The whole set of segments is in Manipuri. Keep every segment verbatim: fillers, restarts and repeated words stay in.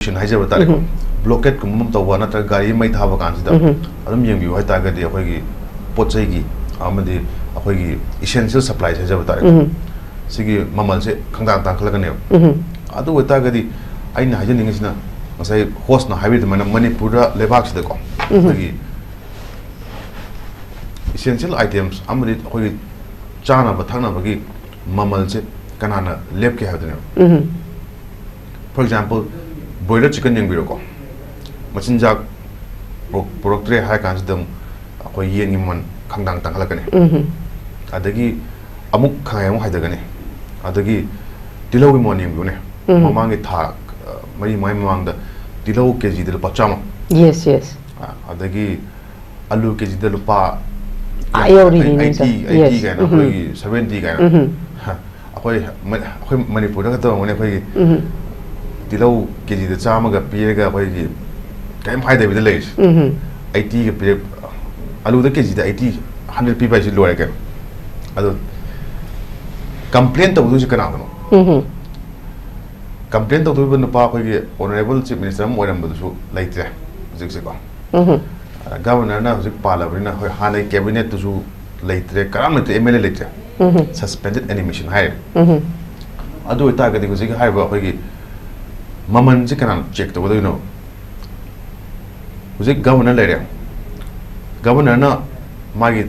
ꯁꯤꯟ ꯍꯥꯏꯖꯕ ꯇꯥꯔꯦꯀꯣ, ꯕ꯭ꯂꯣꯀꯦꯠꯀꯨꯝꯕ ꯑꯃ ꯇꯧꯕ ꯅꯠꯇ꯭ꯔꯒ ꯒꯥꯔꯤ ꯃꯩ ꯊꯥꯕ ꯀꯥꯟꯁꯤꯗ ꯑꯗꯨꯝ ꯌꯦꯡꯕꯤꯌꯨ ꯍꯥꯏꯇꯥꯔꯒꯗꯤ, ꯑꯩꯈꯣꯏꯒꯤ ꯄꯣꯠ ꯆꯩꯒꯤ ꯑꯃꯗꯤ ꯑꯩꯈꯣꯏꯒꯤ essential supplies ꯍꯥꯏꯖꯕ ꯇꯥꯔꯦꯀꯣ, ꯁꯤꯒꯤ ꯃꯃꯜꯁꯦ ꯈꯪꯇꯥꯡ ꯇꯥꯡꯈꯠꯂꯛꯀꯅꯦꯕ꯫ ꯑꯗꯨ ꯑꯣꯏꯇꯥꯔꯒꯗꯤ ꯑꯩꯅ ꯍꯥꯏꯖꯅꯤꯡꯉꯤꯁꯤꯅ, ꯉꯁꯥꯏ ꯍꯣꯁꯅ ꯍꯥꯏꯕꯤꯗꯨꯃꯥꯏꯅ ꯃꯅꯤꯄꯨꯔꯗ, ꯂꯩꯕꯥꯛꯁꯤꯗꯀꯣ, ꯑꯩꯈꯣꯏꯒꯤ essential items ꯑꯃꯗꯤ ꯑꯩꯈꯣꯏꯒꯤ ꯆꯥꯅꯕ ꯊꯛꯅꯕꯒꯤ ꯃꯃꯜꯁꯦ ꯀꯅꯥꯅ ꯂꯦꯞꯀꯦ ꯍꯥꯏꯕꯗꯨꯅꯦꯕ꯫ For example, broiler chicken ꯌꯦꯡꯕꯤꯔꯣꯀꯣ, ꯃꯆꯤꯟꯖꯥꯛ ꯄꯨꯔꯛ- ꯄꯨꯔꯛꯇ꯭ꯔꯦ ꯍꯥꯏꯔ ꯀꯥꯟꯁꯤꯗ ꯑꯃꯨꯛ ꯑꯩꯈꯣꯏ ꯌꯦꯟꯒꯤ ꯃꯃꯜ ꯈꯪꯇꯥꯡ ꯇꯥꯡꯈꯠꯂꯛꯀꯅꯤ꯫ ꯑꯗꯒꯤ ꯑꯃꯨꯛ ꯈꯪꯉꯦ ꯑꯃꯨꯛ ꯍꯥꯏꯊꯒꯅꯤ꯫ ꯑꯗꯒꯤ ꯇꯤꯜꯍꯧꯒꯤ ꯃꯃꯜ ꯌꯦꯡꯕꯤꯌꯨꯅꯦ, ꯃꯃꯥꯡꯒꯤ ꯊꯥ ꯑ, ꯃꯔꯤ ꯃꯉꯥꯒꯤ ꯃꯃꯥꯡꯗ ꯇꯤꯜꯍꯧ ꯀꯦꯖꯤꯗ ꯂꯨꯄꯥ ꯆꯥꯝꯃ꯫ Yes, yes. ꯑ, ꯑꯗꯒꯤ ꯑꯂꯨ ꯀꯦꯖꯤꯗ ꯂꯨꯄꯥ ꯑꯥ ꯌꯧꯔꯤꯅꯤꯅꯦ, eighty, sir. eighty Yes. ꯀꯥꯏꯅ, ꯑꯩꯈꯣꯏꯒꯤ seventy ꯀꯥꯏꯅ꯫ ꯍ, ꯑꯩꯈꯣꯏ ꯃ- ꯑꯩꯈꯣꯏ ꯃꯅꯤꯄꯨꯔꯗ ꯈꯛꯇ ꯑꯣꯏꯔꯝꯒꯅꯤ ꯑꯩꯈꯣꯏꯒꯤ ꯇꯤꯜꯍꯧ ꯀꯦꯖꯤꯗ ꯆꯥꯝꯃꯒ ꯄꯤꯔꯒ ꯑꯩꯈꯣꯏꯒꯤ ꯀꯔꯤꯝ ꯍꯥꯏꯗꯕꯤꯗ ꯂꯩꯔꯤꯁꯦ꯫ Eightyꯒ ꯄꯤꯔꯛ ꯑꯂꯨꯗ ꯀꯦꯖꯤꯗ eighty, hundred ꯄꯤꯕ ꯍꯥꯏꯁꯤ ꯂꯣꯏꯔꯦ ꯀꯩꯅꯣ꯫ ꯑꯗꯣ complain ꯇꯧꯗꯣꯏꯁꯤ ꯀꯅꯥꯗꯅꯣ? Complain ꯇꯧꯗꯣꯔꯤꯕ ꯅꯨꯄꯥ ꯑꯩꯈꯣꯏꯒꯤ honourable chief minister ꯑꯃ ꯑꯣꯏꯔꯝꯕꯗꯨꯁꯨ ꯂꯩꯇ꯭ꯔꯦ ꯍꯧꯖꯤꯛꯁꯦꯀꯣ꯫ Governorꯅ ꯍꯧꯖꯤꯛ ꯄꯥꯜꯂꯕꯅꯤꯅ, ꯍꯣꯏ, ꯍꯥꯟꯅꯒꯤ cabinetꯇꯨꯁꯨ ꯂꯩꯇ꯭ꯔꯦ, ꯀꯅꯥꯝ ꯂꯩꯇ꯭ꯔꯦ, MLA ꯂꯩꯇ꯭ꯔꯦ꯫ Suspended animation ꯍꯥꯏꯔꯦ꯫ ꯑꯗꯨ ꯑꯣꯏꯇꯥꯔꯒꯗꯤ ꯍꯧꯖꯤꯛ ꯍꯥꯏꯔꯤꯕ ꯑꯩꯈꯣꯏꯒꯤ ꯃꯃꯜꯁꯦ ꯀꯅꯥꯅ check ꯇꯧꯒꯗꯣꯏꯅꯣ? ꯍꯧꯖꯤꯛ governor ꯂꯩꯔꯦ, governorꯅ ꯃꯥꯒꯤ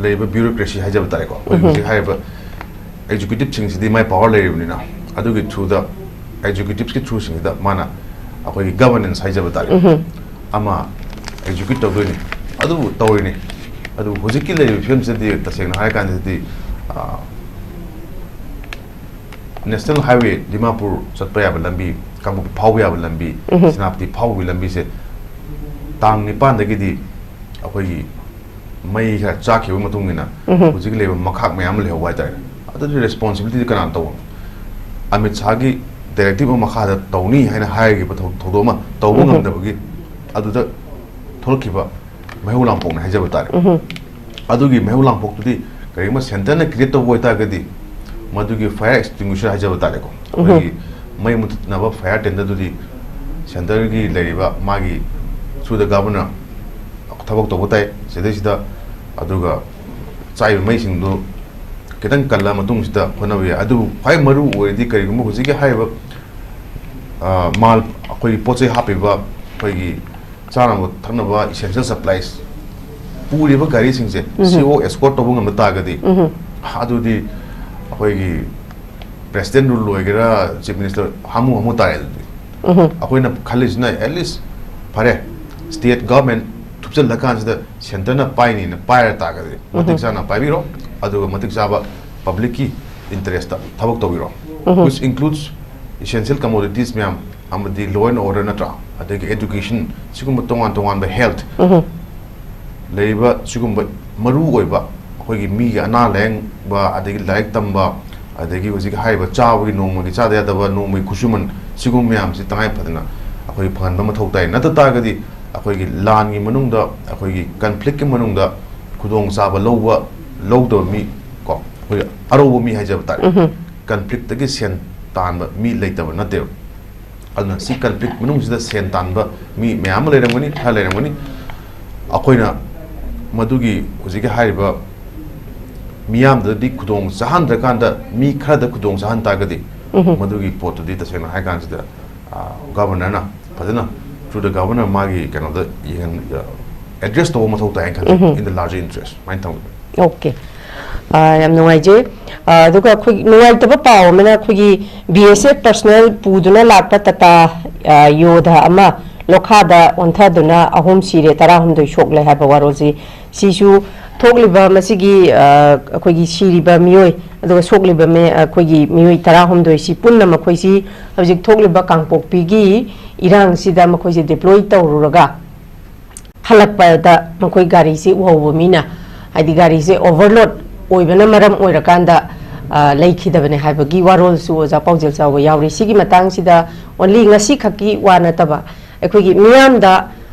ꯂꯩꯔꯤꯕ bureaucracy ꯍꯥꯏꯖꯕ ꯇꯥꯔꯦꯀꯣ, ꯑꯩꯈꯣꯏ ꯍꯧꯖꯤꯛ ꯍꯥꯏꯔꯤꯕ executiveꯁꯤꯡꯁꯤꯗꯤ ꯃꯥꯏ power ꯂꯩꯔꯤꯕꯅꯤꯅ, ꯑꯗꯨꯒꯤ throughꯗ, executiveꯀꯤ throughꯁꯤꯡꯁꯤꯗ ꯃꯥꯅ ꯑꯩꯈꯣꯏꯒꯤ governance ꯍꯥꯏꯖꯕ ꯇꯥꯔꯦ, ꯑꯃ execute ꯇꯧꯗꯣꯏꯅꯤ꯫ ꯑꯗꯨꯕꯨ ꯇꯧꯔꯤꯅꯤ꯫ ꯑꯗꯨ ꯍꯧꯖꯤꯛꯀꯤ ꯂꯩꯔꯤꯕ ꯐꯤꯕꯝꯁꯤꯗꯗꯤ ꯇꯁꯦꯡꯅ ꯍꯥꯏꯔ ꯀꯥꯟꯗꯗꯤ, ꯑ, National Highway ꯗꯤꯃꯥꯄꯨꯔ ꯆꯠꯄ ꯌꯥꯕ ꯂꯝꯕꯤ, ꯀꯥꯡꯄꯣꯛꯄꯤ ꯐꯥꯎꯕ ꯌꯥꯕ ꯂꯝꯕꯤ, ꯁꯦꯅꯥꯄꯇꯤ ꯐꯥꯎꯕꯒꯤ ꯂꯝꯕꯤꯁꯦ ꯇꯥꯡ ꯅꯤꯄꯥꯟꯗꯒꯤꯗꯤ ꯑꯩꯈꯣꯏꯒꯤ ꯃꯩ ꯈꯔ ꯆꯥꯛꯈꯤꯕ ꯃꯇꯨꯡ ꯏꯟꯅ ꯍꯧꯖꯤꯛ ꯂꯩꯕ ꯃꯈꯥꯛ ꯃꯌꯥꯝ ꯑꯃ ꯂꯩꯍꯧꯕ ꯍꯥꯏꯇꯥꯔꯦ꯫ ꯑꯗꯨꯗꯤ responsibilityꯗꯤ ꯀꯅꯥꯅ ꯇꯧꯕꯅꯣ? ꯑꯃꯤꯠ ꯁꯥꯍꯒꯤ directive ꯑꯃ ꯃꯈꯥꯗ ꯇꯧꯅꯤ ꯍꯥꯏꯅ ꯍꯥꯏꯈꯤꯕ ꯊꯧ- ꯊꯧꯗꯣꯛ ꯑꯃ ꯇꯧꯕ ꯉꯝꯗꯕꯒꯤ ꯑꯗꯨꯗ ꯊꯣꯛꯂꯛꯈꯤꯕ ꯃꯩꯍꯧ ꯂꯥꯡꯄꯣꯛꯅꯦ ꯍꯥꯏꯖꯕ ꯇꯥꯔꯦ꯫ ꯑꯗꯨꯒꯤ ꯃꯩꯍꯧ ꯂꯥꯡꯄꯣꯛꯇꯨꯗꯤ ꯀꯔꯤꯒꯨꯝꯕ centreꯅ create ꯇꯧꯕ ꯑꯣꯏꯇꯥꯔꯒꯗꯤ, ꯃꯗꯨꯒꯤ fire extinguisher ꯍꯥꯏꯖꯕ ꯇꯥꯔꯦꯀꯣ, ꯑꯩꯈꯣꯏꯒꯤ ꯃꯩ ꯃꯨꯊꯠꯅꯕ fire tenderꯗꯨꯗꯤ ꯁꯦꯟꯇꯔꯒꯤ ꯂꯩꯔꯤꯕ ꯃꯥꯒꯤ through the governor ꯊꯕꯛ ꯇꯧꯕ ꯇꯥꯏ ꯁꯤꯗꯩꯁꯤꯗ꯫ ꯑꯗꯨꯒ ꯆꯥꯛꯏꯕ ꯃꯩꯁꯤꯡꯗꯨ ꯈꯤꯇꯪ ꯀꯜꯂ ꯃꯇꯨꯡꯁꯤꯗ ꯍꯣꯠꯅꯕ ꯌꯥꯏ꯫ ꯑꯗꯨꯕꯨ ꯈ꯭ꯋꯥꯏ ꯃꯔꯨ ꯑꯣꯏꯔꯗꯤ ꯀꯔꯤꯒꯨꯝꯕ ꯍꯧꯖꯤꯛꯀꯤ ꯍꯥꯏꯔꯤꯕ, ꯑ, ꯃꯥꯜ, ꯑꯩꯈꯣꯏꯒꯤ ꯄꯣꯠ ꯆꯩ ꯍꯥꯞꯄꯤꯕ ꯑꯩꯈꯣꯏꯒꯤ ꯆꯥꯅꯕ ꯊꯛꯅꯕ essential supplies ꯄꯨꯔꯤꯕ ꯒꯥꯔꯤꯁꯤꯡꯁꯦ ꯎꯝ꯫ CO escort ꯇꯧꯕ ꯉꯝꯕ ꯇꯥꯔꯒꯗꯤ, ꯎꯝ꯫ ꯑꯗꯨꯗꯤ ꯑꯩꯈꯣꯏꯒꯤ president rule ꯑꯣꯏꯒꯦꯔꯥ, chief minister ꯍꯥꯃꯨ ꯍꯥꯃꯨ ꯇꯥꯔꯦ ꯑꯗꯨꯗꯤ꯫ ꯎꯝ꯫ ꯑꯩꯈꯣꯏꯅ ꯈꯜꯂꯤꯁꯤꯅ at least ꯐꯔꯦ, state government ꯊꯨꯞꯆꯜꯂꯀꯥꯟꯁꯤꯗ centreꯅ ꯄꯥꯏꯅꯤꯅ ꯄꯥꯏꯔ ꯇꯥꯔꯒꯗꯤ ꯃꯇꯤꯛ ꯎꯝ꯫ ꯆꯥꯅ ꯄꯥꯏꯕꯤꯔꯣ, ꯑꯗꯨꯒ ꯃꯇꯤꯛ ꯆꯥꯕ publicꯀꯤ interestꯇ ꯊꯕꯛ ꯇꯧꯕꯤꯔꯣ, ꯎꯝ꯫ which includes essential commodities ꯃꯌꯥꯝ, ꯑꯃꯗꯤ law and order ꯅꯠꯇ꯭ꯔꯥ, ꯑꯗꯒꯤ education, ꯁꯤꯒꯨꯝꯕ ꯇꯣꯉꯥꯟ ꯇꯣꯉꯥꯟꯕ health, ꯎꯝ꯫ ꯂꯩꯔꯤꯕ ꯁꯤꯒꯨꯝꯕ ꯃꯔꯨ ꯑꯣꯏꯕ ꯑꯩꯈꯣꯏꯒꯤ ꯃꯤꯒꯤ ꯑꯅꯥ ꯂꯥꯌꯦꯡꯕ, ꯑꯗꯒꯤ ꯂꯥꯏꯔꯤꯛ ꯇꯝꯕ, ꯑꯗꯒꯤ ꯍꯧꯖꯤꯛ ꯍꯥꯏꯔꯤꯕ ꯆꯥꯕꯒꯤ ꯅꯣꯡꯃꯒꯤ ꯆꯥꯗ ꯌꯥꯗꯕ ꯅꯣꯡꯃꯒꯤ ꯈꯨꯠꯁꯨꯃꯟ, ꯁꯤꯒꯨꯝꯕ ꯃꯌꯥꯝꯁꯤ ꯇꯉꯥꯏ ꯐꯗꯅ ꯑꯩꯈꯣꯏ ꯐꯪꯍꯟꯕ ꯃꯊꯧ ꯇꯥꯏ꯫ ꯅꯠꯇ ꯇꯥꯔꯒꯗꯤ ꯑꯩꯈꯣꯏꯒꯤ ꯂꯥꯟꯒꯤ ꯃꯅꯨꯡꯗ, ꯑꯩꯈꯣꯏꯒꯤ conflictꯀꯤ ꯃꯅꯨꯡꯗ ꯈꯨꯗꯣꯡꯆꯥꯕ ꯂꯧꯕ, ꯂꯧꯗꯕ ꯃꯤ, ꯀꯣ, ꯑꯩꯈꯣꯏ ꯑꯔꯧꯕ ꯃꯤ ꯍꯥꯏꯖꯕ ꯇꯥꯔꯦ, ꯎꯝ꯫ Conflictꯇꯒꯤ ꯁꯦꯟ ꯇꯥꯟꯕ ꯃꯤ ꯂꯩꯇꯕ ꯅꯠꯇꯦꯕ꯫ ꯑꯗꯨꯅ ꯁꯤ conflict ꯃꯅꯨꯡꯁꯤꯗ ꯁꯦꯟ ꯇꯥꯟꯕ ꯃꯤ ꯃꯌꯥꯝ ꯑꯃ ꯂꯩꯔꯝꯒꯅꯤ, ꯈꯔ ꯂꯩꯔꯝꯒꯅꯤ꯫ ꯑꯩꯈꯣꯏꯅ ꯃꯗꯨꯒꯤ ꯍꯧꯖꯤꯛꯀꯤ ꯍꯥꯏꯔꯤꯕ ꯃꯤꯌꯥꯝꯗꯨꯗꯗꯤ ꯈꯨꯗꯣꯡ ꯆꯥꯍꯟꯗ꯭ꯔꯀꯥꯟꯗ ꯃꯤ ꯈꯔꯗ ꯈꯨꯗꯣꯡ ꯆꯥꯍꯟ ꯇꯥꯔꯒꯗꯤ, ꯎꯝ꯫ ꯃꯗꯨꯒꯤ ꯄꯣꯠꯇꯨꯗꯤ ꯇꯁꯦꯡꯅ ꯍꯥꯏ ꯀꯥꯟꯁꯤꯗ, ꯑ, governorꯅ ꯐꯖꯅ through the governor ꯃꯥꯒꯤ ꯀꯩꯅꯣꯗ ꯌꯦꯡꯍꯟ-, ꯑ, address ꯇꯧꯕ ꯃꯊꯧ ꯇꯥꯏ ꯍꯥꯏꯅ ꯈꯜꯂꯤ, ꯎꯝ꯫ In the larger interest, ꯁꯨꯃꯥꯏꯅ ꯊꯝꯒꯦ꯫ OK꯫ ꯑ, ꯌꯥꯝ ꯅꯨꯡꯉꯥꯏꯖꯩ꯫ ꯑ, ꯑꯗꯨꯒ ꯑꯩꯈꯣꯏ ꯅꯨꯡꯉꯥꯏꯇꯕ ꯄꯥꯎ ꯑꯃꯅ ꯑꯩꯈꯣꯏꯒꯤ BSF personnel ꯄꯨꯗꯨꯅ ꯂꯥꯛꯄ ꯇꯥꯇꯥ, ꯑ, ꯌꯣꯙꯥ ꯑꯃ ꯂꯣꯈꯥꯗ ꯑꯣꯟꯊꯗꯨꯅ ꯑꯍꯨꯝ ꯁꯤꯔꯦ, ꯇꯔꯥꯍꯨꯝꯗꯣꯏ ꯁꯣꯛꯂꯦ ꯍꯥꯏꯕ ꯋꯥꯔꯣꯜꯁꯤ, ꯁꯤꯁꯨ ꯊꯣꯛꯂꯤꯕ ꯃꯁꯤꯒꯤ, ꯑ, ꯑꯩꯈꯣꯏꯒꯤ ꯁꯤꯔꯤꯕ ꯃꯤꯑꯣꯏ ꯑꯗꯨꯒ ꯁꯣꯛꯂꯤꯕ ꯃꯤ-, ꯑꯩꯈꯣꯏꯒꯤ ꯃꯤꯑꯣꯏ ꯇꯔꯥꯍꯨꯝꯗꯣꯏꯁꯤ ꯄꯨꯟꯅ ꯃꯈꯣꯏꯁꯤ ꯍꯧꯖꯤꯛ ꯊꯣꯛꯂꯤꯕ ꯀꯥꯡꯄꯣꯛꯄꯤꯒꯤ ꯏꯔꯥꯡꯁꯤꯗ ꯃꯈꯣꯏꯁꯦ deploy ꯇꯧꯔꯨꯔꯒ ꯍꯜꯂꯛꯄꯗ ꯃꯈꯣꯏ ꯒꯥꯔꯤꯁꯤ ꯎꯍꯧꯕ ꯃꯤꯅ, ꯍꯥꯏꯗꯤ ꯒꯥꯔꯤꯁꯦ overload ꯑꯣꯏꯕꯅ ꯃꯔꯝ ꯑꯣꯏꯔꯀꯥꯟꯗ, ꯑ, ꯂꯩꯈꯤꯗꯕꯅꯦ ꯍꯥꯏꯕꯒꯤ ꯋꯥꯔꯣꯜꯁꯨ ꯑꯣꯖꯥ ꯄꯥꯎꯖꯦꯜ ꯆꯥꯎꯕ ꯌꯥꯎꯔꯤ꯫ ꯁꯤꯒꯤ ꯃꯇꯥꯡꯁꯤꯗ only ꯉꯁꯤ ꯈꯛꯀꯤ ꯋꯥ ꯅꯠꯇꯕ ꯑꯩꯈꯣꯏꯒꯤ ꯃꯤꯌꯥꯝꯗ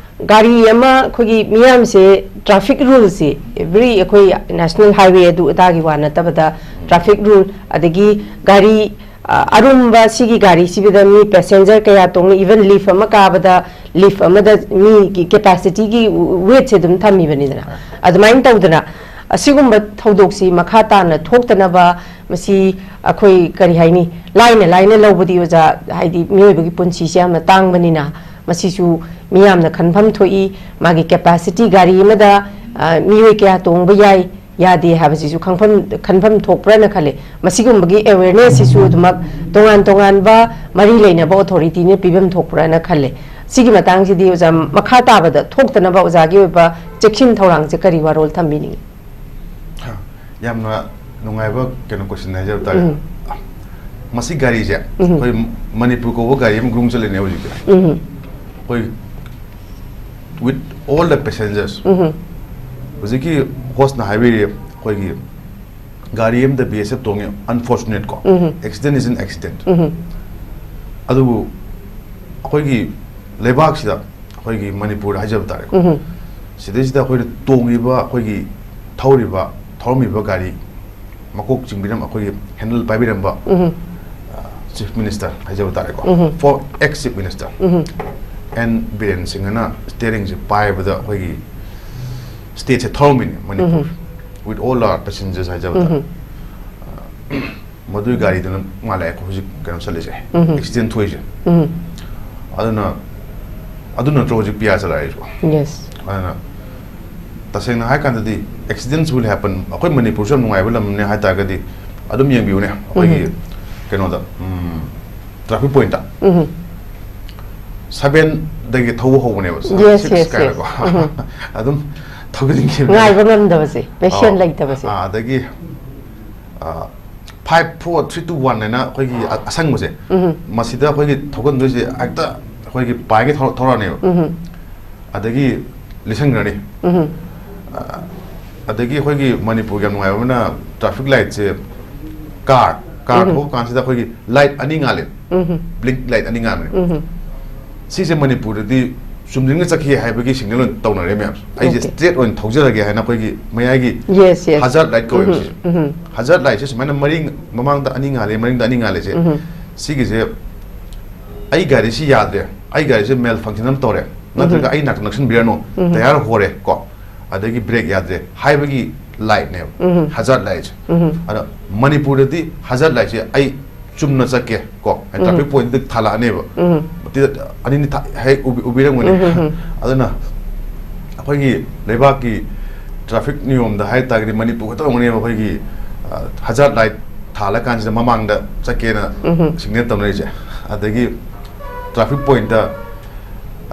ꯒꯥꯔꯤ ꯑꯃ, ꯑꯩꯈꯣꯏꯒꯤ ꯃꯤꯌꯥꯝꯁꯦ traffic ruleꯁꯦ every ꯑꯩꯈꯣꯏ national highway ꯑꯗꯨ ꯑꯗꯥꯒꯤ ꯋꯥ ꯅꯠꯇꯕꯗ traffic rule, ꯑꯗꯒꯤ ꯒꯥꯔꯤ, ꯑ, ꯑꯔꯨꯝꯕ ꯁꯤꯒꯤ ꯒꯥꯔꯤꯁꯤꯗ ꯃꯤ passenger ꯀꯌꯥ ꯇꯣꯡꯉꯤ, even lift ꯑꯃ ꯀꯥꯕꯗ lift ꯑꯃꯗ ꯃꯤꯒꯤ capacityꯒꯤ weightꯁꯦ ꯑꯗꯨꯝ ꯊꯝꯃꯤꯕꯅꯤꯗꯅ꯫ ꯑꯗꯨꯃꯥꯏꯅ ꯇꯧꯗꯅ ꯑꯁꯤꯒꯨꯝꯕ ꯊꯧꯗꯣꯛꯁꯤ ꯃꯈꯥ ꯇꯥꯅ ꯊꯣꯛꯇꯅꯕ ꯃꯁꯤ ꯑꯩꯈꯣꯏ ꯀꯔꯤ ꯍꯥꯏꯅꯤ, ꯂꯥꯏꯅ ꯂꯥꯏꯅ ꯂꯧꯕꯗꯤ ꯑꯣꯖꯥ, ꯍꯥꯏꯗꯤ ꯃꯤꯑꯣꯏꯕꯒꯤ ꯄꯨꯟꯁꯤꯁꯦ ꯌꯥꯝꯅ ꯇꯥꯡꯕꯅꯤꯅ ꯃꯁꯤꯁꯨ ꯃꯤꯌꯥꯝꯅ ꯈꯟꯐꯝ ꯊꯣꯛꯏ꯫ ꯃꯥꯒꯤ capacity ꯒꯥꯔꯤ ꯑꯃꯗ, ꯑ, ꯃꯤꯑꯣꯏ ꯀꯌꯥ ꯇꯣꯡꯕ ꯌꯥꯏ, ꯌꯥꯗꯦ ꯍꯥꯏꯕꯁꯤꯁꯨ ꯈꯪꯐꯝ, ꯈꯟꯐꯝ ꯊꯣꯛꯄ꯭ꯔꯅ ꯈꯜꯂꯦ꯫ ꯃꯁꯤꯒꯨꯝꯕꯒꯤ awarenessꯁꯤꯁꯨ ꯑꯗꯨꯃꯛ ꯇꯣꯉꯥꯟ ꯇꯣꯉꯥꯟꯕ ꯃꯔꯤ ꯂꯩꯅꯕ authorityꯅ ꯄꯤꯐꯝ ꯊꯣꯛꯄ꯭ꯔꯅ ꯈꯜꯂꯦ꯫ ꯁꯤꯒꯤ ꯃꯇꯥꯡꯁꯤꯗꯤ ꯑꯣꯖꯥ, ꯃꯈꯥ ꯇꯥꯕꯗ ꯊꯣꯛꯇꯅꯕ ꯑꯣꯖꯥꯒꯤ ꯑꯣꯏꯕ ꯆꯦꯛꯁꯤꯟ ꯊꯧꯔꯥꯡꯁꯦ ꯀꯔꯤ ꯋꯥꯔꯣꯜ ꯊꯝꯕꯤꯅꯤꯡꯉꯤ? ꯌꯥꯝꯅ ꯅꯨꯡꯉꯥꯏꯕ ꯀꯩꯅꯣ question ꯍꯥꯏꯖꯕ ꯇꯥꯔꯦ꯫ ꯎꯝ꯫ ꯃꯁꯤ ꯒꯥꯔꯤꯁꯦ ꯎꯝ꯫ ꯑꯩꯈꯣꯏ ꯃꯅꯤꯄꯨꯔ ꯀꯧꯕ ꯒꯥꯔꯤ ꯑꯃ ꯒ꯭ꯔꯨꯝ ꯆꯠꯂꯤꯅꯦ ꯍꯧꯖꯤꯛꯁꯦ꯫ ꯎꯝ꯫ ꯑꯩꯈꯣꯏ with all the passengers, ꯎꯝ꯫ ꯍꯧꯖꯤꯛꯀꯤ hostꯅ ꯍꯥꯏꯕꯤꯔꯤ, ꯑꯩꯈꯣꯏꯒꯤ ꯒꯥꯔꯤ ꯑꯃꯗ B S F ꯇꯣꯡꯉꯦ, unfortunate ꯀꯣ, ꯎꯝ꯫ accident is an accident꯫ ꯎꯝ꯫ ꯑꯗꯨꯕꯨ ꯑꯩꯈꯣꯏꯒꯤ ꯂꯩꯕꯥꯛꯁꯤꯗ, ꯑꯩꯈꯣꯏꯒꯤ ꯃꯅꯤꯄꯨꯔꯗ ꯍꯥꯏꯖꯕ ꯇꯥꯔꯦꯀꯣ, ꯎꯝ꯫ ꯁꯤꯗꯩꯁꯤꯗ ꯑꯩꯈꯣꯏꯅ ꯇꯣꯡꯉꯤꯕ, ꯑꯩꯈꯣꯏꯒꯤ ꯊꯧꯔꯤꯕ, ꯊꯧꯔꯝꯃꯤꯕ ꯒꯥꯔꯤ ꯃꯀꯣꯛ ꯆꯤꯡꯕꯤꯔꯝꯕ, ꯑꯩꯈꯣꯏꯒꯤ handle ꯄꯥꯏꯕꯤꯔꯝꯕ, ꯎꯝ꯫ ꯑ, Chief Minister ꯍꯥꯏꯖꯕ ꯇꯥꯔꯦꯀꯣ, ꯎꯝ꯫ for ex Chief Minister um. N Biren ꯁꯤꯡꯍꯅ steeringꯁꯦ ꯄꯥꯏꯕꯗ ꯑꯩꯈꯣꯏꯒꯤ stateꯁꯦ ꯊꯧꯔꯝꯃꯤꯅꯦ ꯃꯅꯤꯄꯨꯔ, ꯎꯝ꯫ with all our passengers ꯍꯥꯏꯖꯕ ꯇꯥꯔꯦ꯫ ꯎꯝ꯫ ꯃꯗꯨꯒꯤ ꯒꯥꯔꯤꯗꯨꯅ ꯃꯥꯜꯂꯦ ꯍꯧꯖꯤꯛ ꯀꯩꯅꯣ ꯆꯠꯂꯤꯁꯦ, ꯎꯝ꯫ accident ꯊꯣꯛꯏꯁꯦ꯫ ꯎꯝ꯫ ꯑꯗꯨꯅ, ꯑꯗꯨ ꯅꯠꯇ꯭ꯔꯣ ꯍꯧꯖꯤꯛ P I ꯆꯠꯂꯛꯏꯁꯦ? Yes꯫ ꯑꯗꯨꯅ ꯇꯁꯦꯡꯅ ꯍꯥꯏ ꯀꯥꯟꯗꯗꯤ accidents will happen꯫ ꯑꯩꯈꯣꯏ ꯃꯅꯤꯄꯨꯔꯁꯨ ꯌꯥꯝ ꯅꯨꯡꯉꯥꯏꯕ ꯂꯝꯅꯦ ꯍꯥꯏ ꯇꯥꯔꯒꯗꯤ ꯑꯗꯨꯝ ꯌꯦꯡꯕꯤꯌꯨꯅꯦ, ꯑꯩꯈꯣꯏꯒꯤ ꯎꯝ꯫ ꯀꯩꯅꯣꯗ, ꯎꯝ, traffic pointꯇ ꯎꯝ꯫ sevenꯗꯒꯤ ꯊꯧꯕ ꯍꯧꯕꯅꯦꯕ, Yes, six yes, yes꯫ ꯀꯥꯏꯅꯀꯣ꯫ ꯎꯝ꯫ ꯑꯗꯨꯝ ꯊꯧꯖꯤꯟꯈꯤꯕꯅꯦ꯫ ꯉꯥꯏꯕ ꯉꯝꯗꯕꯁꯦ, patient ꯑꯥ, ꯂꯩꯇꯕꯁꯦ꯫ ꯑꯥ, ꯑꯗꯒꯤ, ꯑꯥ, five four three two one ꯍꯥꯏꯅ ꯑꯩꯈꯣꯏꯒꯤ ꯑ-, ꯑꯁꯪꯕꯁꯦ, ꯎꯝ꯫ ꯃꯁꯤꯗ ꯑꯩꯈꯣꯏꯒꯤ ꯊꯧꯒꯟꯗꯣꯏꯁꯦ ꯍꯦꯛꯇ ꯑꯩꯈꯣꯏꯒꯤ ꯄꯥꯏꯒꯩ ꯊꯧꯔ-, ꯊꯧꯔꯛꯑꯅꯦꯕ꯫ ꯎꯝ꯫ ꯑꯗꯒꯤ ꯂꯤꯁꯟꯈ꯭ꯔꯅꯤ꯫ ꯎꯝ꯫ ꯑ, ꯑꯗꯒꯤ ꯑꯩꯈꯣꯏꯒꯤ ꯃꯅꯤꯄꯨꯔꯒꯤ ꯌꯥꯝ ꯅꯨꯡꯉꯥꯏꯕ ꯑꯃꯅ traffic lightꯁꯦ, car, car ꯎꯝ꯫ ꯊꯧꯕ ꯀꯥꯟꯁꯤꯗ ꯑꯩꯈꯣꯏꯒꯤ light ꯑꯅꯤ ꯉꯥꯜꯂꯦ꯫ ꯎꯝ꯫ Blink light ꯑꯅꯤ ꯉꯥꯟꯕꯅꯦ꯫ ꯎꯝ꯫ ꯁꯤꯁꯦ ꯃꯅꯤꯄꯨꯔꯗꯗꯤ ꯆꯨꯝꯗ꯭ꯔꯤꯡꯅ ꯆꯠꯈꯤ ꯍꯥꯏꯕꯒꯤ ꯁꯤꯒꯅꯦꯜ ꯑꯣꯏꯅ ꯇꯧꯅꯔꯦ ꯃꯌꯥꯝ꯫ ꯑꯩꯁꯦ Okay. ꯁ꯭ꯇ꯭ꯔꯦꯠ ꯑꯣꯏꯅ ꯊꯧꯖꯔꯒꯦ ꯍꯥꯏꯅ ꯑꯩꯈꯣꯏꯒꯤ ꯃꯌꯥꯏꯒꯤ Yes, yes. ꯍꯖꯥꯔꯠ ꯂꯥꯏꯠ ꯀꯧꯋꯦꯕ ꯁꯤꯁꯦ꯫ ꯎꯝ ꯍꯖꯥꯔꯠ ꯂꯥꯏꯠꯁꯦ ꯁꯨꯃꯥꯏꯅ ꯃꯔꯤ, ꯃꯃꯥꯡꯗ ꯑꯅꯤ ꯉꯥꯜꯂꯦ, ꯃꯅꯤꯡꯗ ꯑꯅꯤ ꯉꯥꯜꯂꯦꯁꯦ꯫ ꯎꯝ ꯁꯤꯒꯤꯁꯦ ꯑꯩ ꯒꯥꯔꯤꯁꯤ ꯌꯥꯗ꯭ꯔꯦ, ꯑꯩ ꯒꯥꯔꯤꯁꯦ ꯃꯦꯜ ꯐꯪꯁꯟ ꯑꯃ ꯇꯧꯔꯦ, ꯅꯠꯇ꯭ꯔꯒ ꯑꯩ ꯅꯥꯛꯇ ꯅꯛꯁꯤꯟꯕꯤꯔꯅꯨ, ꯇꯌꯥꯔ ꯍꯣꯔꯦ ꯀꯣ, ꯑꯗꯒꯤ ꯕ꯭ꯔꯦꯛ ꯌꯥꯗ꯭ꯔꯦ ꯍꯥꯏꯕꯒꯤ ꯂꯥꯏꯠꯅꯦꯕ ꯍꯖꯥꯔꯠ ꯂꯥꯏꯠꯁꯦ꯫ ꯑꯗ ꯃꯅꯤꯄꯨꯔꯗꯗꯤ ꯍꯖꯥꯔꯠ ꯂꯥꯏꯠꯁꯦ ꯑꯩ ꯆꯨꯝꯅ ꯆꯠꯀꯦ ꯀꯣ, ꯇ꯭ꯔꯥꯐꯤꯛ ꯄꯣꯏꯟꯠꯇ ꯊꯥꯜꯂꯛꯑꯅꯦꯕ꯫ ꯃꯇꯤꯗ ꯑꯅꯤꯅꯤ ꯊꯥ-, ꯍꯦꯛ ꯎꯕꯤ-, ꯎꯕꯤꯔꯝꯒꯅꯤ꯫ ꯑꯗꯨꯅ ꯑꯩꯈꯣꯏꯒꯤ ꯂꯩꯕꯥꯛꯀꯤ ꯇ꯭ꯔꯥꯐꯤꯛ ꯅꯤꯌꯣꯝꯗ ꯍꯥꯏ ꯇꯥꯔꯒꯗꯤ ꯃꯅꯤꯄꯨꯔ ꯈꯛꯇ ꯑꯣꯏꯔꯝꯒꯅꯦꯕ ꯑꯩꯈꯣꯏꯒꯤ, ꯑ, ꯍꯖꯥꯔꯠ ꯂꯥꯏꯠ ꯊꯥꯜꯂꯀꯥꯟꯁꯤꯗ ꯃꯃꯥꯡꯗ ꯆꯠꯀꯦꯅ ꯁꯤꯒꯅꯦꯜ ꯇꯧꯅꯔꯤꯁꯦ꯫ ꯑꯗꯒꯤ ꯇ꯭ꯔꯥꯐꯤꯛ ꯄꯣꯏꯟꯠꯇ,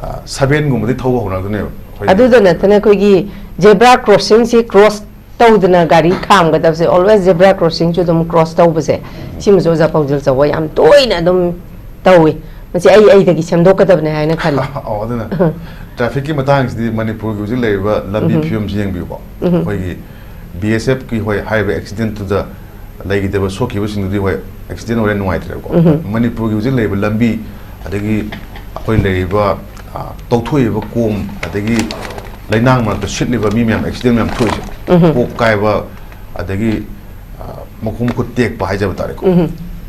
ꯑ, ꯁꯚꯦꯟꯒꯨꯝꯕꯗꯤ ꯊꯧꯕ ꯍꯧꯅꯔꯛꯇꯣꯏꯅꯦꯕ ꯑꯩꯈꯣꯏꯒꯤ꯫ ꯑꯗꯨꯗ ꯅꯠꯇꯅ ꯑꯩꯈꯣꯏꯒꯤ ꯖꯦꯕ꯭ꯔꯥ ꯀ꯭ꯔꯣꯁꯤꯡꯁꯤ ꯀ꯭ꯔꯣꯁ ꯇꯧꯗꯅ ꯒꯥꯔꯤ ꯈꯥꯝꯒꯗꯕꯁꯦ, always zebra crossingꯁꯨ ꯑꯗꯨꯝ ꯀ꯭ꯔꯣꯁ ꯇꯧꯕꯁꯦ, ꯁꯤꯃꯁꯨ ꯑꯣꯖꯥ ꯄꯥꯎꯖꯦꯜ ꯆꯥꯎꯕ ꯌꯥꯝ ꯇꯣꯏꯅ ꯑꯗꯨꯝ ꯇꯧꯏ꯫ ꯃꯁꯤ ꯑꯩ ꯑꯩꯗꯒꯤ ꯁꯦꯝꯗꯣꯛꯀꯗꯕꯅꯦ ꯍꯥꯏꯅ ꯈꯜꯂꯤ꯫ ꯑꯧ, ꯑꯗꯨꯅ ꯇ꯭ꯔꯥꯐꯤꯛꯀꯤ ꯃꯇꯥꯡꯁꯤꯗꯤ ꯃꯅꯤꯄꯨꯔꯒꯤ ꯍꯧꯖꯤꯛ ꯂꯩꯔꯤꯕ ꯂꯝꯕꯤ ꯐꯤꯕꯝꯁꯤ ꯌꯦꯡꯕꯤꯌꯨꯀꯣ꯫ ꯑꯩꯈꯣꯏꯒꯤ ꯕꯤ ꯑꯦꯁ ꯑꯦꯐꯀꯤ, ꯍꯣꯏ, ꯍꯥꯏꯔꯤꯕ ꯑꯦꯛꯁꯤꯗꯦꯟꯠꯇꯨꯗ ꯂꯩꯈꯤꯗꯕ, ꯁꯣꯛꯈꯤꯕꯁꯤꯡꯗꯨꯗꯤ, ꯍꯣꯏ, ꯑꯦꯛꯁꯤꯗꯦꯟꯠ ꯑꯣꯏꯔꯦ, ꯅꯨꯡꯉꯥꯏꯇ꯭ꯔꯦꯕꯀꯣ꯫ ꯃꯅꯤꯄꯨꯔꯒꯤ ꯍꯧꯖꯤꯛ ꯂꯩꯔꯤꯕ ꯂꯝꯕꯤ, ꯑꯗꯒꯤ ꯑꯩꯈꯣꯏ ꯂꯩꯔꯤꯕ, ꯑ, ꯇꯧꯊꯣꯛꯏꯕ ꯀꯣꯝ, ꯑꯗꯒꯤ ꯂꯩꯅꯥꯡ ꯃꯔꯛꯇ ꯁꯤꯠꯂꯤꯕ ꯃꯤ ꯃꯌꯥꯝ, ꯑꯦꯛꯁꯤꯗꯦꯟꯠ ꯃꯌꯥꯝ ꯊꯣꯛꯏꯁꯦ, ꯄꯣꯛ ꯀꯥꯏꯕ, ꯑꯗꯒꯤ, ꯑ, ꯃꯈꯣꯡ ꯃꯈꯨꯠ ꯇꯦꯛꯄ ꯍꯥꯏꯖꯕ ꯇꯥꯔꯦꯀꯣ꯫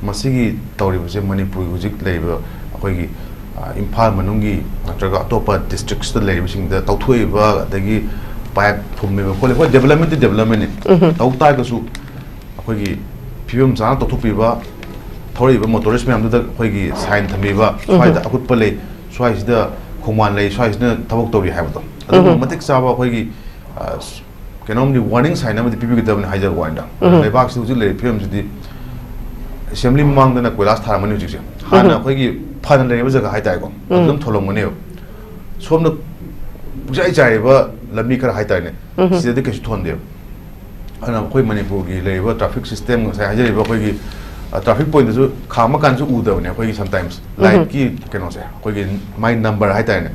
ꯃꯁꯤꯒꯤ ꯇꯧꯔꯤꯕꯁꯦ ꯃꯅꯤꯄꯨꯔꯒꯤ ꯍꯧꯖꯤꯛ ꯂꯩꯔꯤꯕ ꯑꯩꯈꯣꯏꯒꯤ, ꯑ, ꯏꯝꯐꯥꯜ ꯃꯅꯨꯡꯒꯤ ꯅꯠꯇ꯭ꯔꯒ ꯑꯇꯣꯞꯄ ꯗꯤꯁꯇ꯭ꯔꯤꯛꯁꯇ ꯂꯩꯔꯤꯕꯁꯤꯡꯗ ꯇꯧꯊꯣꯛꯏꯕ, ꯑꯗꯒꯤ ꯄꯥꯏꯞ ꯐꯨꯝꯃꯤꯕ ꯈꯣꯠꯂꯤꯕ, ꯍꯣꯏ, ꯗꯦꯕꯂꯞꯃꯦꯟꯠꯇꯤ ꯗꯦꯕꯂꯞꯃꯦꯟꯠꯅꯤ꯫ ꯇꯧ ꯇꯥꯔꯒꯁꯨ ꯑꯩꯈꯣꯏꯒꯤ ꯐꯤꯕꯝ ꯆꯥꯅ ꯇꯧꯊꯣꯛꯄꯤꯕ, ꯊꯧꯔꯛꯏꯕ ꯃꯣꯇꯣꯔꯤꯁ ꯃꯌꯥꯝꯗꯨꯗ ꯑꯩꯈꯣꯏꯒꯤ ꯁꯥꯏꯟ ꯊꯝꯕꯤꯕ, ꯁ꯭ꯋꯥꯏꯗ ꯑꯀꯨꯠꯄ ꯂꯩ, ꯁ꯭ꯋꯥꯏꯁꯤꯗ ꯈꯣꯡꯕꯥꯟ ꯂꯩ, ꯁ꯭ꯋꯥꯏꯁꯤꯅ ꯊꯕꯛ ꯇꯧꯔꯤ ꯍꯥꯏꯕꯗꯣ, ꯑꯗꯨꯒꯨꯝꯕ ꯃꯇꯤꯛ ꯆꯥꯕ ꯑꯩꯈꯣꯏꯒꯤ, ꯑ, ꯀꯩꯅꯣꯝꯗꯤ, ꯋꯥꯔꯅꯤꯡ ꯁꯥꯏꯟ ꯑꯃꯗꯤ ꯄꯤꯕꯤꯒꯗꯕꯅꯤ ꯍꯥꯏꯖꯕ ꯋꯥꯅꯤꯗ꯫ ꯂꯩꯕꯥꯛꯁꯤ ꯍꯧꯖꯤꯛ ꯂꯩꯔꯤꯕ ꯐꯤꯕꯝꯁꯤꯗꯤ, ꯑꯦꯁꯦꯝꯕ꯭ꯂꯤ ꯃꯃꯥꯡꯗꯅ ꯀꯣꯏꯂꯥꯁ ꯊꯥꯔꯝꯒꯅꯤ ꯍꯧꯖꯤꯛꯁꯦ꯫ ꯍꯥꯟꯅ ꯑꯩꯈꯣꯏꯒꯤ ꯐꯅ ꯂꯩꯔꯤꯕ ꯖꯒꯥ ꯍꯥꯏꯇꯥꯔꯦꯀꯣ, ꯑꯗꯨꯝ ꯊꯣꯜꯂꯝꯒꯅꯦꯕ꯫ ꯁꯣꯝꯗ ꯄꯨꯡꯆꯥꯏ ꯆꯥꯏꯔꯤꯕ ꯂꯝꯕꯤ ꯈꯔ ꯍꯥꯏꯇꯥꯔꯦꯅꯦ, ꯁꯤꯗꯗꯤ ꯀꯩꯁꯨ ꯊꯣꯟꯗꯦꯕ꯫ ꯑꯗꯨꯅ ꯑꯩꯈꯣꯏ ꯃꯅꯤꯄꯨꯔꯒꯤ ꯂꯩꯔꯤꯕ ꯇ꯭ꯔꯥꯐꯤꯛ ꯁꯤꯁꯇꯦꯝ, ꯉꯁꯥꯏ ꯍꯥꯏꯖꯔꯤꯕ ꯑꯩꯈꯣꯏꯒꯤ, ꯑ, ꯇ꯭ꯔꯥꯐꯤꯛ ꯄꯣꯏꯟꯠꯇꯁꯨ ꯈꯥꯝꯃ ꯀꯥꯟꯗꯁꯨ ꯎꯗꯕꯅꯦ ꯑꯩꯈꯣꯏꯒꯤ sometimes꯫ ꯂꯥꯏꯠꯀꯤ ꯀꯩꯅꯣꯁꯦ, ꯑꯩꯈꯣꯏꯒꯤ ꯃꯥꯏ ꯅꯝꯕꯔ ꯍꯥꯏꯇꯥꯔꯦꯅꯦ꯫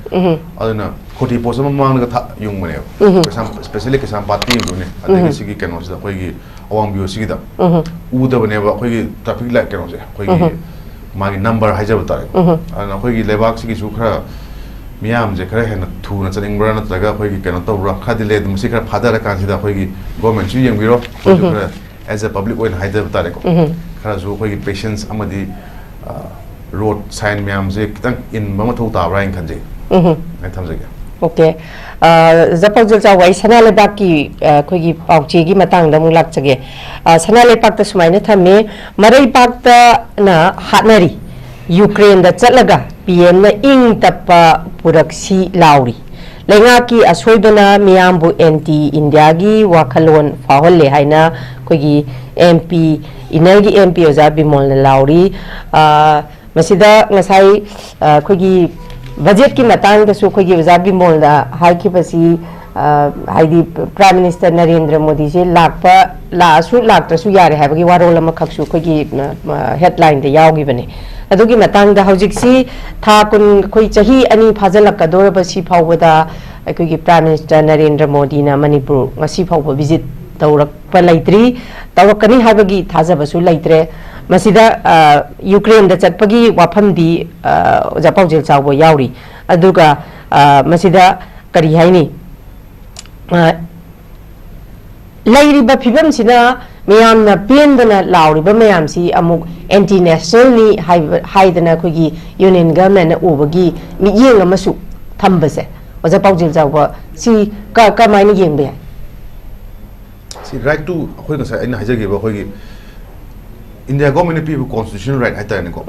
ꯑꯗꯨꯅ ꯈꯣꯇꯤ ꯄꯣꯁ ꯑꯃ ꯃꯃꯥꯡꯗꯒ ꯊꯥ-, ꯌꯨꯡꯕꯅꯦꯕ꯫ ꯀꯩꯁꯥꯝ-, especially ꯀꯩꯁꯥꯝꯄꯥꯠꯇ ꯌꯨꯡꯗꯣꯏꯅꯦ꯫ ꯑꯗꯒꯤ ꯁꯤꯒꯤ ꯀꯩꯅꯣꯁꯤꯗ, ꯑꯩꯈꯣꯏꯒꯤ ꯑꯋꯥꯡ ꯚꯤꯌꯨ ꯁꯤꯒꯤꯗ ꯎꯗꯕꯅꯦꯕ ꯑꯩꯈꯣꯏꯒꯤ ꯇ꯭ꯔꯥꯐꯤꯛ ꯂꯥꯏꯠ ꯀꯩꯅꯣꯁꯦ, ꯑꯩꯈꯣꯏꯒꯤ ꯃꯥꯒꯤ ꯅꯝꯕꯔ ꯍꯥꯏꯖꯕ ꯇꯥꯔꯦ꯫ ꯑꯗꯨꯅ ꯑꯩꯈꯣꯏꯒꯤ ꯂꯩꯕꯥꯛꯁꯤꯒꯤꯁꯨ ꯈꯔ ꯃꯤꯌꯥꯝꯁꯦ ꯈꯔ ꯍꯦꯟꯅ ꯊꯨꯅ ꯆꯠꯅꯤꯡꯕ꯭ꯔꯥ, ꯅꯠꯇ꯭ꯔꯒ ꯑꯩꯈꯣꯏꯒꯤ ꯀꯩꯅꯣ ꯇꯧꯕ꯭ꯔꯥ? ꯈꯔꯗꯤ ꯂꯩ, ꯑꯗꯨ ꯃꯁꯤ ꯈꯔ ꯐꯥꯊꯔꯀꯥꯟꯁꯤꯗ ꯑꯩꯈꯣꯏꯒꯤ ꯒꯣꯔꯃꯦꯟꯁꯨ ꯌꯦꯡꯕꯤꯔꯣ, ꯑꯩꯈꯣꯏꯁꯨ ꯎꯝꯍꯨꯝ꯫ ꯈꯔ as a public ꯑꯣꯏꯅ ꯍꯥꯏꯖꯕ ꯇꯥꯔꯦꯀꯣ, ꯎꯝꯍꯨꯝ꯫ ꯈꯔꯁꯨ ꯑꯩꯈꯣꯏꯒꯤ ꯄꯦꯁꯦꯟꯁ ꯑꯃꯗꯤ ꯔꯣꯗ ꯁꯥꯏꯟ ꯃꯌꯥꯝꯁꯦ ꯈꯤꯇꯪ ꯏꯟꯕ ꯃꯊꯧ ꯇꯥꯕ꯭ꯔꯥ ꯍꯥꯏꯅ ꯈꯟꯖꯩ꯫ ꯎꯝꯍꯨꯝ꯫ ꯑꯩ ꯊꯝꯖꯒꯦ꯫ ꯑꯣꯀꯦ꯫ ꯑ, ꯑꯣꯖꯥ ꯄꯥꯎꯖꯦꯜ ꯆꯥꯎꯕ, ꯑꯩ ꯁꯅꯥ ꯂꯩꯕꯥꯛꯀꯤ, ꯑ, ꯑꯩꯈꯣꯏꯒꯤ ꯄꯥꯎꯆꯦꯒꯤ ꯃꯇꯥꯡꯗ ꯑꯃꯨꯛ ꯂꯥꯛꯆꯒꯦ꯫ ꯑ, ꯁꯅꯥ ꯂꯩꯕꯥꯛꯇ ꯁꯨꯃꯥꯏꯅ ꯊꯝꯃꯤ, ꯃꯔꯩꯕꯥꯛꯇꯅ ꯍꯥꯠꯅꯔꯤ, ꯌꯨꯀ꯭ꯔꯦꯟꯗ ꯆꯠꯂꯒ ꯄꯤ ꯑꯦꯝꯅ ꯏꯪ ꯇꯞꯄ ꯄꯨꯔꯛꯁꯤ ꯂꯥꯎꯔꯤ꯫ ꯂꯩꯉꯥꯛꯀꯤ ꯑꯁꯣꯏꯕꯅ ꯃꯤꯌꯥꯝꯕꯨ ꯑꯦꯟꯇꯤ ꯏꯟꯗꯤꯌꯥꯒꯤ ꯋꯥꯈꯜꯂꯣꯟ ꯐꯥꯎꯍꯜꯂꯦ ꯍꯥꯏꯅ ꯑꯩꯈꯣꯏꯒꯤ ꯑꯦꯝ ꯄꯤ, ꯏꯅꯔꯒꯤ ꯑꯦꯝ ꯄꯤ ꯑꯣꯖꯥ ꯕꯤꯃꯣꯜꯅ ꯂꯥꯎꯔꯤ꯫ ꯑ, ꯃꯁꯤꯗ ꯉꯁꯥꯏ, ꯑ, ꯑꯩꯈꯣꯏꯒꯤ ꯕꯖꯦꯠꯀꯤ ꯃꯇꯥꯡꯗꯁꯨ ꯑꯩꯈꯣꯏꯒꯤ ꯑꯣꯖꯥ ꯕꯤꯃꯣꯜꯅ ꯍꯥꯏꯈꯤꯕꯁꯤ, ꯑ, ꯍꯥꯏꯗꯤ ꯄ꯭ꯔꯥꯏꯝ ꯃꯤꯅꯤꯁꯇꯔ ꯅꯔꯦꯟꯗ꯭ꯔ ꯃꯣꯗꯤꯁꯦ ꯂꯥꯛꯄ, ꯂꯥꯛꯑꯁꯨ ꯂꯥꯛꯇ꯭ꯔꯁꯨ ꯌꯥꯔꯦ ꯍꯥꯏꯕꯒꯤ ꯋꯥꯔꯣꯜ ꯑꯃꯈꯛꯁꯨ ꯑꯩꯈꯣꯏꯒꯤ, ꯑ, ꯑ, ꯍꯦꯗꯂꯥꯏꯟꯗ ꯌꯥꯎꯈꯤꯕꯅꯦ꯫ ꯑꯗꯨꯒꯤ ꯃꯇꯥꯡꯗ ꯍꯧꯖꯤꯛꯁꯤ ꯊꯥ ꯀꯨꯟ, ꯑꯩꯈꯣꯏ ꯆꯍꯤ ꯑꯅꯤ ꯐꯥꯖꯤꯜꯂꯛꯀꯗꯧꯔꯕ ꯁꯤ ꯐꯥꯎꯕꯗ ꯑꯩꯈꯣꯏꯒꯤ ꯄ꯭ꯔꯥꯏꯝ ꯃꯤꯅꯤꯁꯇꯔ ꯅꯔꯦꯟꯗ꯭ꯔ ꯃꯣꯗꯤꯅ ꯃꯅꯤꯄꯨꯔ ꯉꯁꯤ ꯐꯥꯎꯕ ꯚꯤꯖꯤꯠ ꯇꯧꯔꯛꯄ ꯂꯩꯇ꯭ꯔꯤ, ꯇꯧꯔꯛꯀꯅꯤ ꯍꯥꯏꯕꯒꯤ ꯊꯥꯖꯕꯁꯨ ꯂꯩꯇ꯭ꯔꯦ꯫ ꯃꯁꯤꯗ, ꯑ, ꯌꯨꯀ꯭ꯔꯦꯟꯗ ꯆꯠꯄꯒꯤ ꯋꯥꯐꯝꯗꯤ, ꯑ, ꯑꯣꯖꯥ ꯄꯥꯎꯖꯦꯜ ꯆꯥꯎꯕ ꯌꯥꯎꯔꯤ꯫ ꯑꯗꯨꯒ, ꯑ, ꯃꯁꯤꯗ ꯀꯔꯤ ꯍꯥꯏꯅꯤ? ꯑ, ꯂꯩꯔꯤꯕ ꯐꯤꯕꯝꯁꯤꯅ ꯃꯤꯌꯥꯝꯅ ꯄꯦꯟꯗꯅ ꯂꯥꯎꯔꯤꯕ ꯃꯌꯥꯝꯁꯤ ꯑꯃꯨꯛ ꯑꯦꯟꯇꯤ ꯅꯦꯁꯅꯦꯜꯅꯤ ꯍꯥꯏꯕ, ꯍꯥꯏꯗꯅ ꯑꯩꯈꯣꯏꯒꯤ ꯌꯨꯅꯤꯌꯟ ꯒꯚꯔꯟꯃꯦꯟꯅ ꯎꯕꯒꯤ ꯃꯤꯠꯌꯦꯡ ꯑꯃꯁꯨ ꯊꯝꯕꯁꯦ, ꯑꯣꯖꯥ ꯄꯥꯎꯖꯦꯜ ꯆꯥꯎꯕ, ꯁꯤ ꯀ-, ꯀꯃꯥꯏꯅ ꯌꯦꯡꯕ ꯌꯥꯏ? ꯁꯤ ꯔꯥꯏꯠ ꯇꯨ, ꯑꯩꯈꯣꯏ ꯉꯁꯥꯏ ꯑꯩꯅ ꯍꯥꯏꯖꯈꯤꯕ ꯑꯩꯈꯣꯏꯒꯤ ꯏꯟꯗꯤꯌꯥ ꯒꯣꯔꯃꯦꯟꯅ ꯄꯤꯕ ꯀꯣꯟꯁꯇꯤꯇ꯭ꯌꯨꯁꯅꯦꯜ ꯔꯥꯏꯠ ꯍꯥꯏꯇꯥꯔꯦꯅꯦꯀꯣ,